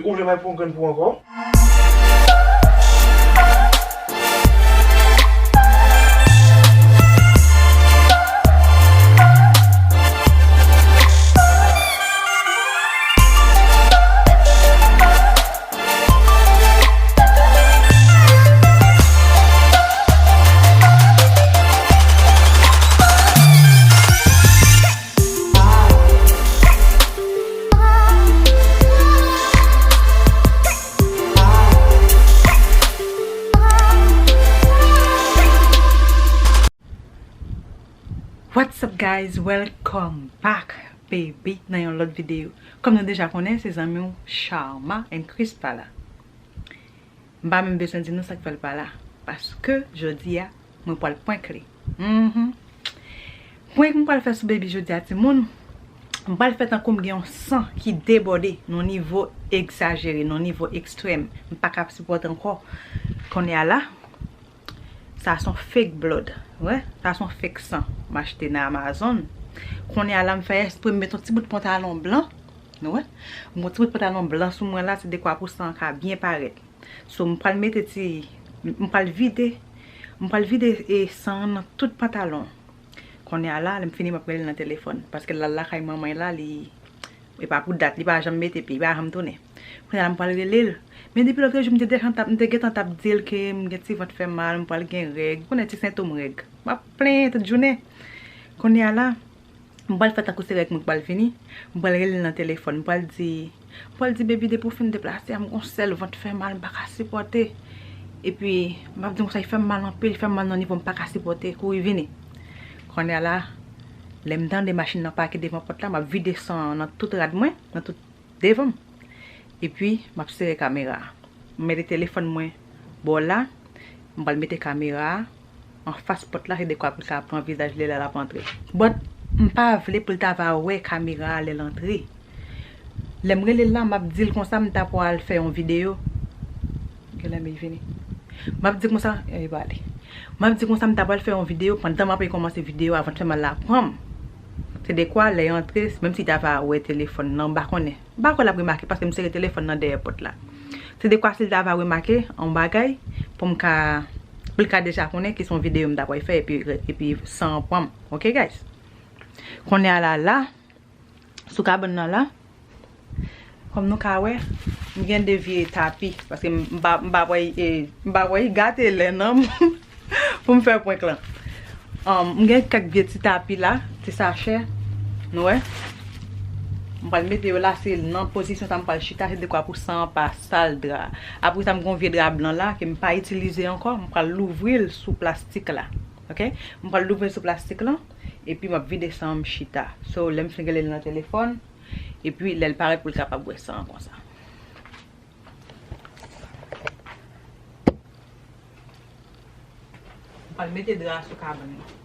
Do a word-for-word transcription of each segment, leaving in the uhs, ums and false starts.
Ou vle bay pou yon grenn pou ankò? What's up, guys? Welcome back, baby, nan yon lòt videyo. Kòm nou deja konnen, se zanmi w Sharma and Chris pa la. M pa menm bezwen di nou sa k fè l pa la. Paske jodi a, mwen pral prank li. Mhm. Prank m pral fè sou baby jodi a, timoun. M pral fè tankou m gen yon san ki debòde nan yon nivo egzajere, nan yon nivo ekstrèm. M pa ka sipòte ankò. Kounye a la, sa se yon fake blood. Wè, sa se yon fake san. M achte nan Amazon. Kounye a la, m fè espre m met yon ti bout pantalon blan. Nou wè? M met yon ti bout pantalon blan sou mwen la, se dekwa pou san an ka byen parèt. So, m pral mete ti, m pral vide, m pral vide, e, san an nan tout pantalon. Kounye a la, lè m fini, m ap rele l nan telefòn. Paske l al lakay manman l la, li, e pa pou dat, li pa janm mete pye, li pa janm tounen. Kounye a la, m pral rele l. Men depi lòt jou, m te deja t ap, m te gentan t ap di l ke m gen ti vant fè mal, m pral gen règ. Ou konnen ti sentòm règ. M ap plenyen tout jounen. Kounye a la, m pral fè tankou se règ mwen k pral vini. M pral rele l nan telefòn. M pral di, m pral di, baby, depi w fin deplase a, m gon sèl vant fè mal, m pa ka sipòte. Epi, m ap di konsa, li fè m mal anpil, li fè m mal nan nivo m pa ka sipòte, kouri vini. Kounye a la, lè m tande machin nan pake devan pòt la, m ap vide san an nan tout rad mwen, nan tout devan m. Epi, m ap sere kamera a. M mete telefòn mwen bò la, m pral mete kamera a anfas pòt la, se dekwa pou l ka pran vizaj li lè l ap antre. But, m pa vle pou l ta va wè kamera a lè l antre. Lè m rele l la, m ap di l konsa m ta pral fè yon videyo. Genlè men l vini. M ap di konsa, e, li pale. M ap di konsa m ta pral fè yon videyo pandan m ap rekòmanse videyo a, vant fè mal la pran m. Se dekwa lè l antre, menm si l ta va wè telefòn nan, m pa konnen. M pa kwè l ap remake paske m sere telefòn nan dèyè pòt la. Se dekwa si l ta va remake yon bagay pou m ka, pou l ka deja konnen ki se yon videyo m ta pral fè epi, epi san an pran m. Oke, guys? Kounye a la, la, sou kabann nan la, kòm nou ka wè, m gen de vye tapi, paske m, m pa, m pa pral, e, m pa pral gate lè nan m pou m fè prank lan. Um, m gen kèk vye ti tapi la, ti sachè, nou wè. M pral mete yo la, se nan pozisyon sa m pral chita, se dekwa pou san an pa sal dra. Apre sa, m gen yon vye dra blan la ke m pa itilize ankò, m pral louvri l sou plastik la. Oke? M pral louvri l sou plastik lan, epi m ap vide san an m chita. So, lè m fin rele l nan telefòn, epi lè l parèt pou l kapab wè san an konsa. M pral mete dra a sou kabann nan.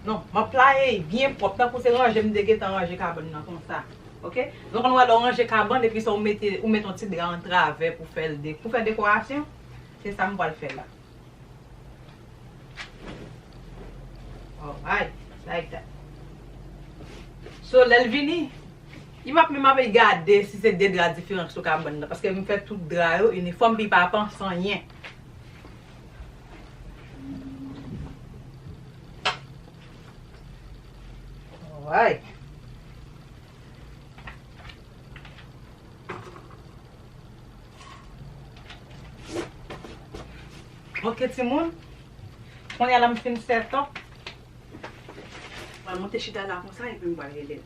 Non, m ap playe byen pwòp, tankou se ranje m te gentan ranje kabann nan konsa. Oke? Donk, nou wè lè w ranje kabann, epi sa w mete, ou mete yon ti dra antravè pou fè l de-, pou fè dekorasyon. Se sa m pral fè la. Alright, like that. So, lè l vini, li p ap menm ap gade si se de dra diferan k sou kabann nan, paske m fè tout dra yo inifòm, pi pa panse anyen. Alright. Ok, timoun. Kounye a la m fin set up. Mwen monte chita la konsa epi m pral rele l.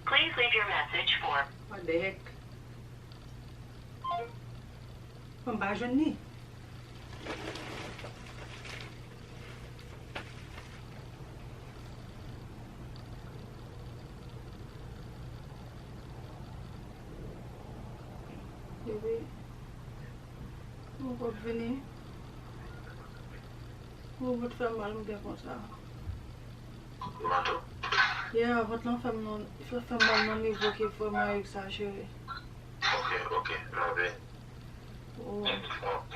Please leave your message for What the heck? Mwen pa jwenn li. W ap vini? Ou vant fè mal m gen konsa. Mato? Yeah, vant lan fè m nan, fè, fè m mal nan nivo ki vrèman egzajere. Ok, ok, m ap vini. Oh. Ok.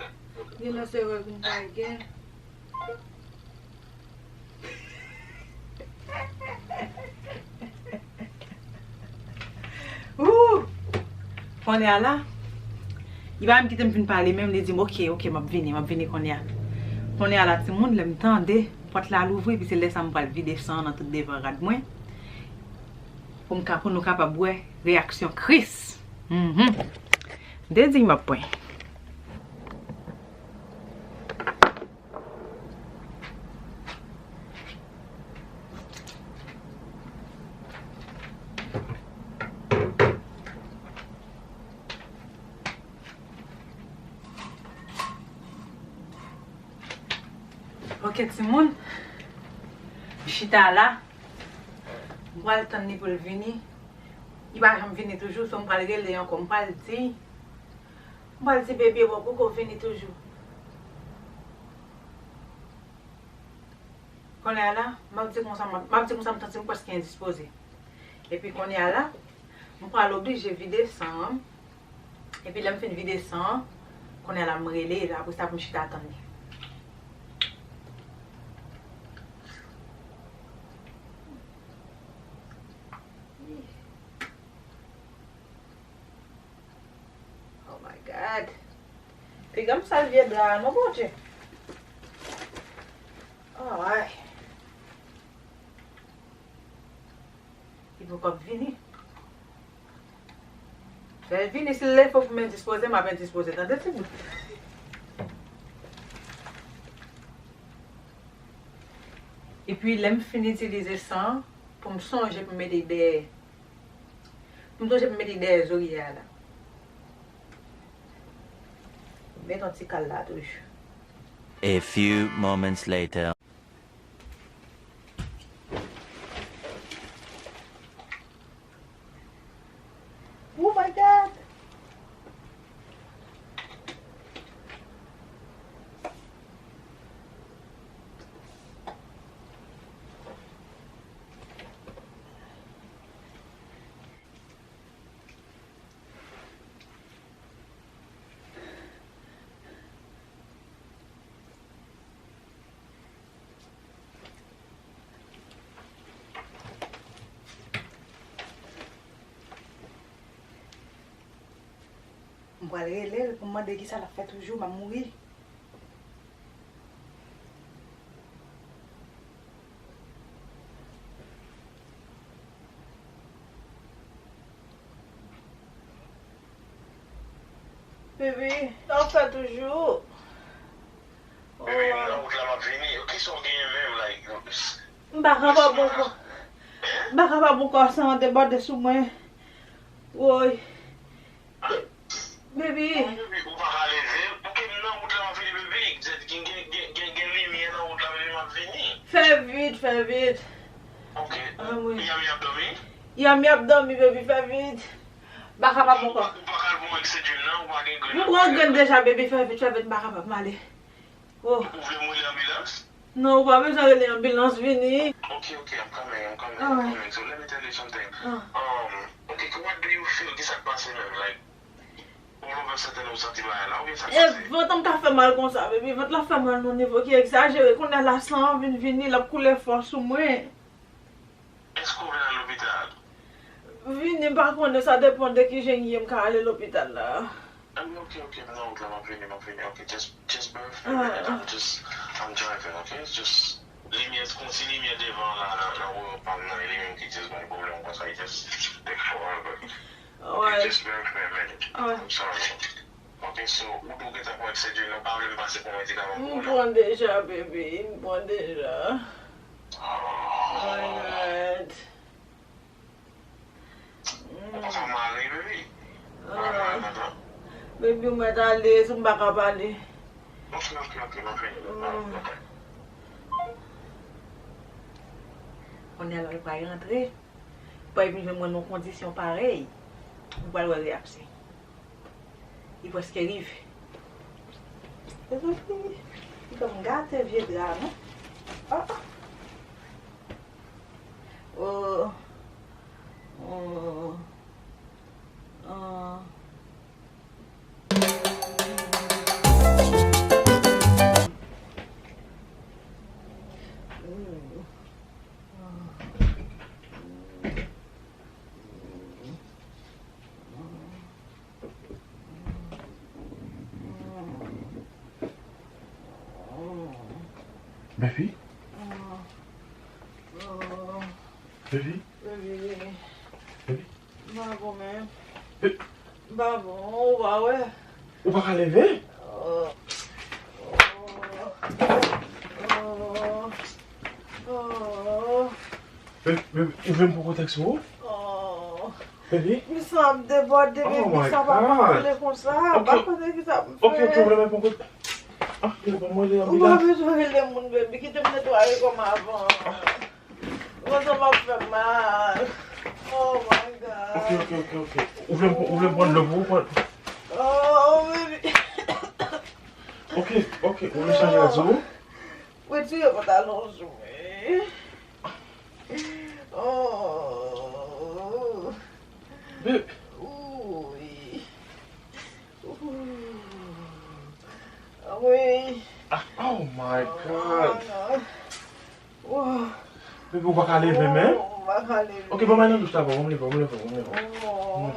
Gen lè se règ m pa gen. Ooh! Kounye a la, li pa menm kite m fin pale menm, li di m, "Ok, ok, m ap vini, m ap vini kounye a." Kounye a la, timoun, lè m tande pòt la louvri, epi se lè sa m pral vide san an nan tout devan rad mwen, pou m ka, pou nou kapab wè reyaksyon Chris. Mhm. M te di m ap pran. Ok, timoun. M chita la. M pral tann li pou l vini. Li pa janm vini toujou, so m pral rele ankò. M pral di, m pral di, "Baby, ou poko vini toujou." Kounye a la, m ap di konsa, m ap, m ap di konsa, m santi m prèske endispoze. Epi kounye a la, m pral oblije vide san an. Epi lè m fin vide san an, kounye a la, m rele, apre sa, pou m chita tann li. Oh my God. Piga m sal vye dra a non, Bondye. Ay. Li poko ap vini. Lè l vini, si l leve pou m endispoze, m ap endispoze. Tande, ti bout. Epi, lè m fin itilize san an, pou m sonje pou m mete dèyè. M sonje pou m mete dèyè zorye a la. Met yon ti kal la toujou. A few moments later. Oh my God! M pral rele l pou m mande kisa l ap fè toujou, m ap mouri. Baby, sa w fè toujou? Baby, m nan wout la, m ap vini. Kisa w genyen menm, like? M pa kapab ankò. M pa kapab ankò, san an debòde sou mwen. Woy. Baby. Baby, ou pa ka leve? Pouki m nan wout la, m ap vini, baby? Gen, gen, gen, gen, gen limyè nan wout la, baby, m ap vini. Fè vit, fè vit. Ok. Anmwe. Yami ap dòmi? Yami ap dòmi, baby, fè vit. M pa kapab ankò. Ou pa ka al pran Excedrin nan, ou pa gen grenn nan? M pran grenn deja, baby, fè vit, fè vit, m pa kapab, m ale. Oh. Ou vle m rele anbilans? Non, ou pa bezwen rele anbilans, vini. Ok, ok, I'm coming, I'm coming, I'm coming. So let me tell you something. Um, ok, what do you feel? Kisa k pase menm? Like, all of a sudden, ou santi bagay la? Oubyen sa k pase? E vant an ka fè mal konsa, baby. Vant la fè mal nan nivo ki egzajere. Kounye a la san an vin vini, l ap koule fò sou mwen. Èske w vle al lopital? Vini, m pa konnen, sa depann de kijan l ye, m ka ale lopital la. Ah, ok, ok, m nan wout la, m ap vini, m ap vini. Ok, just, just bear with me a minute. I'm just, I'm driving, ok? Just, limyè, kòmsi limyè devan la, nan, nan wè pa m nan, e li menm ki just ban m pwoblèm konsa, it just take forever. Ok, just bear with me a minute. I'm sorry. Ok, so, ou di w gentan pran Excedrin, ou pa vle m pase pran medikaman pou ou, non? M pran deja, baby, m pran deja. Oh my God. Ou pa ka mare, baby. Ou pa ka mare konsa. Baby, ou mèt ale, si m pa ka pale. Ok, ok, ok, m ap vini. Mm. Ok. Kounye a la, l pral rantre. Pou l vin jwenn mwen nan kondisyon parèy, ou pral wè reyaksyon. Li prèske rive. Mezanmi, m gate vye dra, non? Ah, ah. Oh. Oh. Oh. Baby? Baby? Baby? Baby? M pa bon menm. M pa bon, ou pa wè? Ou pa ka leve? Oh. Oh. Oh. Oh. Baby, baby, ou vle m pran kontèks ou? Oh. Baby? Mi san ap debòde, baby, sa pa ka rele konsa. M pa konnen ki sa pou m fè. Ok, ok, ou vle m pran kontèks? Ah, baby, ban mwen rele anbilans. Ou pa bezwen rele moun, baby. Kite m netwaye kò m avan. Mwen sa m ap fè mal. Oh my God. Ok, ok, ok, ok. Ou vle m, ou vle m pran dlo pou ou pran? Oh, baby. Ok, ok, ou vle chanje radyo? Retire pantalon sou mwen. Oh. Baby. Ooh. Ooh. Ah, oui. Ah, oh my God. Oh, non. Wow. Baby, ou pa ka leve, men? Oh, m pa ka leve. Ok, ban m al nan douch la, ban m leve, ban m leve, ban m leve. Oh.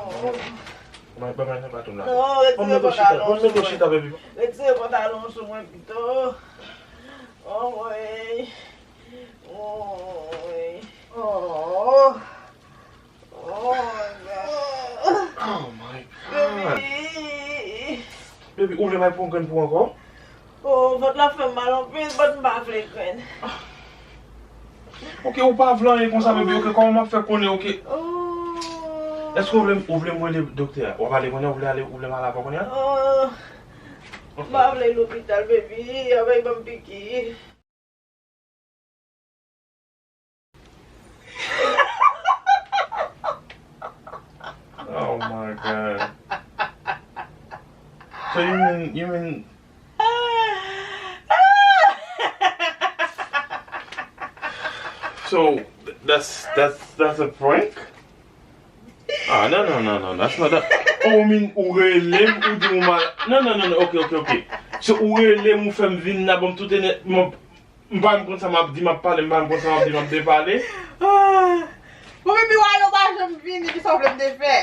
Ban m, ban m al nan baton la. Non, retire pantalon sou mwen. Ban m mete w chita, baby. Retire pantalon sou mwen pito. Oh, mwen. Oh, mwen. Oh. Oh my God. Oh my God. Baby. Baby, ou vle m al pran grenn pou ou ankò? Oh, vant la fè m mal anpil, but m pa vle grenn. Ok, ou pa vle anyen konsa, baby, ok, kòman m ap fè konnen, ok? Oh. Èske ou vle, ou vle m rele doktè a? W ap ale kounye a, ou vle ale, ou vle m ale avè w kounye a? Oh. Ok. M pa vle lopital, baby, y ap ban m piki. Oh my God. So you mean, you mean, so th-, that's, that's, that's a prank? Ah, non, non, non, non, that's not that. Oh, ou mean, ou rele m, ou di m ou mal. Non, non, non, non, ok, ok, ok. So, ou rele m, ou fè m vin la, ban m tout enè-, m, m pa menm konn sa m ap di, m ap pale, m pa menm konn sa m ap di, m ap depale. Ah. Bon, baby, w ale, w pa janm vini, kisa w vle m te fè?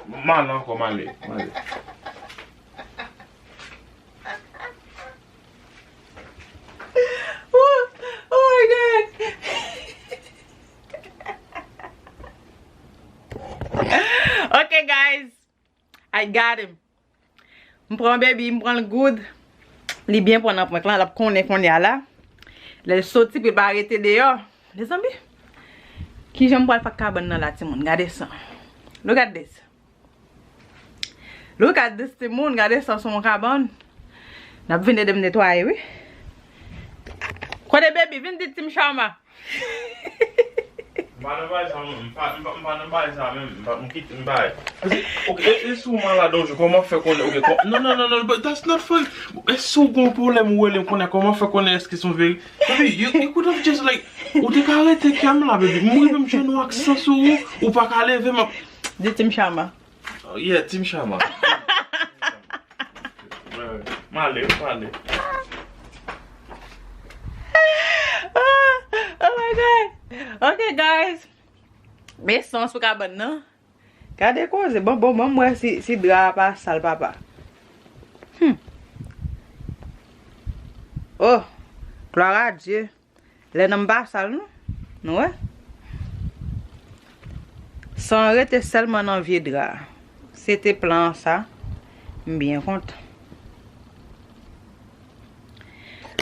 M ale ankò, m ale, m ale. Oh, oh my God. Ok, guys. I got him. M pran baby, m pran l good. Li byen pran nan prank lan, l ap konnen kounye a la. Lè l soti, pou l pa rete deyò. Mezanmi, kijan m pral fè ak kabann nan la, timoun? Gade sa. Look at this. Look at this, timoun, gade sa sou yon kabann. N ap vin ede m netwaye, wi. Kote baby? Vin di Team Sharma. M pa nan bagay sa, mwen. M pa, m pa, m pa nan bagay sa, menm. M pa, m kite, m pa. Paske, ok, e, e si w malad yon jou, kòman w fè konnen, ok, kò-, non, non, non, non, but that's not fun. E si w gon pwoblèm, ou rele m konnen, kòman w fè konnen èske se yon veri-, Baby, you, you could have just, like, ou te ka rete kèm la, baby. M rive m jwenn yon aksan sou ou, ou pa ka leve, m ap. Di Team Sharma. Oh, yeah, Team Sharma. M ale, m ale. Oh my God. Ok, guys. Men sans pou kabann nan. Gade koze. Bon, bon, bon, m wè si, si dra a pa sal, papa. Hmm. Oh, gloire à Dieu. Lè nan m pa sal, non. Nou wè? San rete sèlman nan vye dra. Se te plan an sa. M byen kontan.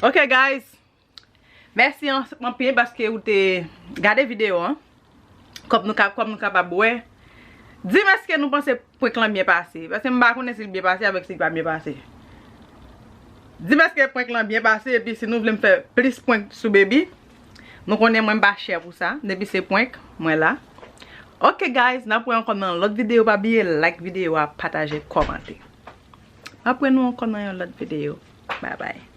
Ok, guys. Mèsi an-, anpil paske ou te gade videyo an. Kòm nou ka, kòm nou kapab wè. Di m èske nou panse prank lan byen pase. Paske m pa konnen si l byen pase avèk si l pa byen pase. Di m èske prank lan byen pase, epi si nou vle m fè plis prank sou baby, nou konnen mwen m pa chè pou sa. Depi se prank, mwen la. Ok, guys, n ap wè ankò nan lòt videyo. Pa bliye like videyo a, pataje, kòmante. Ap wè nou ankò nan yon lòt videyo. Bye bye.